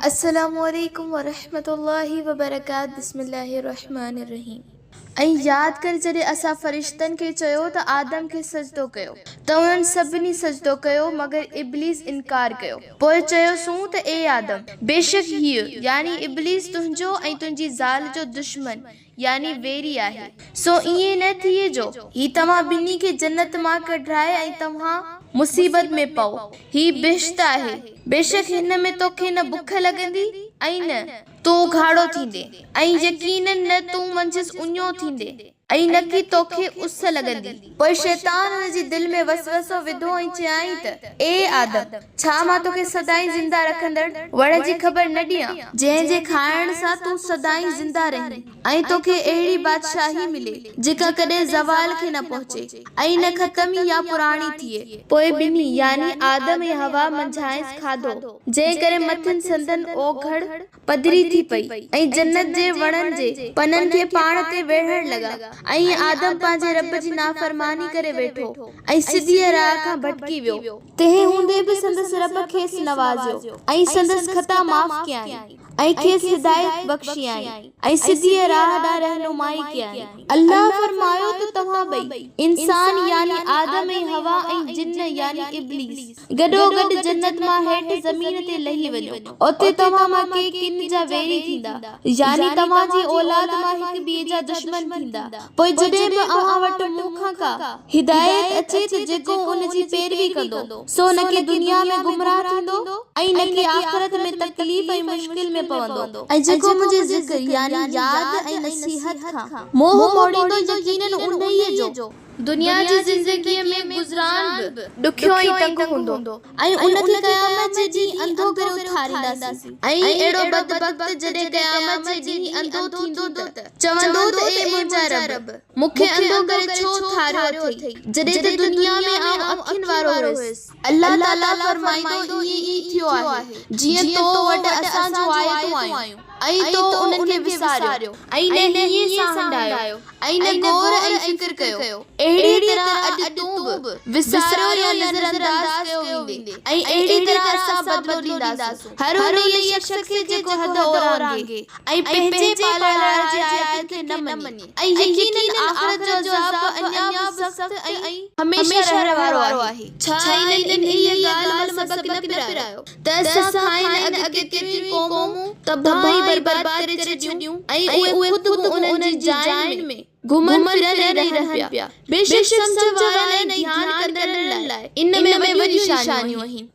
السلام عليڪم ورحمة الله وبرڪاته بسم الله الرحمٰن الرحيم ۽ ياد ڪر جڏهن اسان فرشتن کي چيو ته آدم کي سجدو ڪيو ته انهن سڀني سجدو ڪيو مگر ابليس انڪار ڪيو پوء چيوسون ته اي آدم! بيشڪ هيء، يعني ابليس، تنهنجو ۽ تنهنجي زال جو دشمن، يعني ويري آهي، سو ائين نه ٿئي جو هي توهان ٻنهي کي جنت مان ڪڍرائي ۽ توهان مصيبت ۾ پئو. هي بهشت آهي، بيشڪ هن ۾ توکي نه بک لڳندي ۽ نه تون اگهاڙو ٿيندين ۽ يقيناً نه تون منجهس اڃو ٿيندين ۽ نڪي توکي اس لڳندي. پوء شيطان ان جي دل ۾ وسوسو وڌو ۽ چيائين ته، اي آدم! ڇا مان توکي سدائين زنده رکندڙ وڻ جي خبر نه ڏيان، جنهن جي کائڻ سان تون سدائين زنده رهين ۽ توکي اهڙي بادشاهي ملي، جيڪا ڪڏهن زوال کي نه پهچي ۽ نه ختم يا پراڻي ٿئي؟ پوء ٻنهي، يعني آدم ۽ حوا، منجهانئس کاڌو، جنهن ڪري مٿن سندن اوگهڙ پڌري ٿي پئي ۽ جنت جي وڻن جي پنن کي پاڻ تي ويڙهڻ لڳا ۽ آدم پنهنجي رب جي نافرماني ڪري ويٺو ۽ سڌيء راهه کان ڀٽڪي ويو. تنهن هوندي به سندس رب کيس نوازيو ۽ سندس خطا معاف ڪيائين ۽ کيس هدايت بخشيائين ۽ سڌيء راهه ڏانهن رهنمائي ڪيائين. الله فرمايو ته توهان ٻئي، انسان يعني آدم ۽ حوا ۽ جن يعني ابليس، گڏوگڏ جنت مان هيٺ زمين تي لهي وڃو، اتي توهان مان ڪي ڪن جا ويري ٿيندا، يعني توهان جي اولاد مان هڪ ٻئي جا دشمن ٿيندا، پوء جڏهن به اوهان وٽ مون کان ڪا هدايت اچي ته جيڪو ان جي پيروي ڪندو، سو نه ڪي دنيا ۾ گمراهه ٿيندو ۽ نه ڪي آخرت ۾ تڪليف ۽ مشڪل ۾ پوندو. ۽ جيڪو منهنجي ذڪر، يعني ياد ۽ نصيحت، کان منهن موڙيندو يقيناً انهيء جو، دنيا جي زندگيء ۾ گذران به ڏکيو ۽ تنگ هوندو ۽ ان کي قيامت جي ڏينهن انڌو ڪري اٿارينداسين ۽ اهڙو بدبخت جڏهن قيامت جي ڏينهن انڌو ٿيندو ته چوندو ته اي منهنجا رب! مون کي انڌو ڪري ڇو اٿاريو اٿئي جڏهن ته دنيا ۾ آئون اکين وارو هيس. الله تعاليٰ فرمائيندو ائين ئي ٿيو آهي جيئن تو وٽ اسان جون آيتون آيون ۽ تو انهن کي وساريو ۽ نه هيئين سان هنڊايو ۽ نه غور ۽ فڪر ڪيو، اهڙيء طرح اڄ تون به وساريو يا نظرانداز ڪيو ويندين ۽ اهڙيء طرح اسان بدلو ڏينداسون هر انهيء شخص کي جيڪو حد اورانگهي ۽ پنهنجي پالڻهار جي آيتن کي نه مڃي ۽ يقيناً آخرت جو عذاب اڃا به سخت ۽ هميشه رهڻ وارو آهي. ڇا انهن انهيء ڳالهه مان سبق نه پرايو ته اسان کانئن اڳ ڪيتريون ئي قومون تباهه ۽ برباد ڪري ڇڏيون ۽ اهي خود به انهن جي جاين ۾ گهمن ڦرن ۽ رهن پيا. بيشڪ سمجهه وارن ۽ ڌيان ڪندڙن لاء ان ۾ وڏيون نشانيون آهن.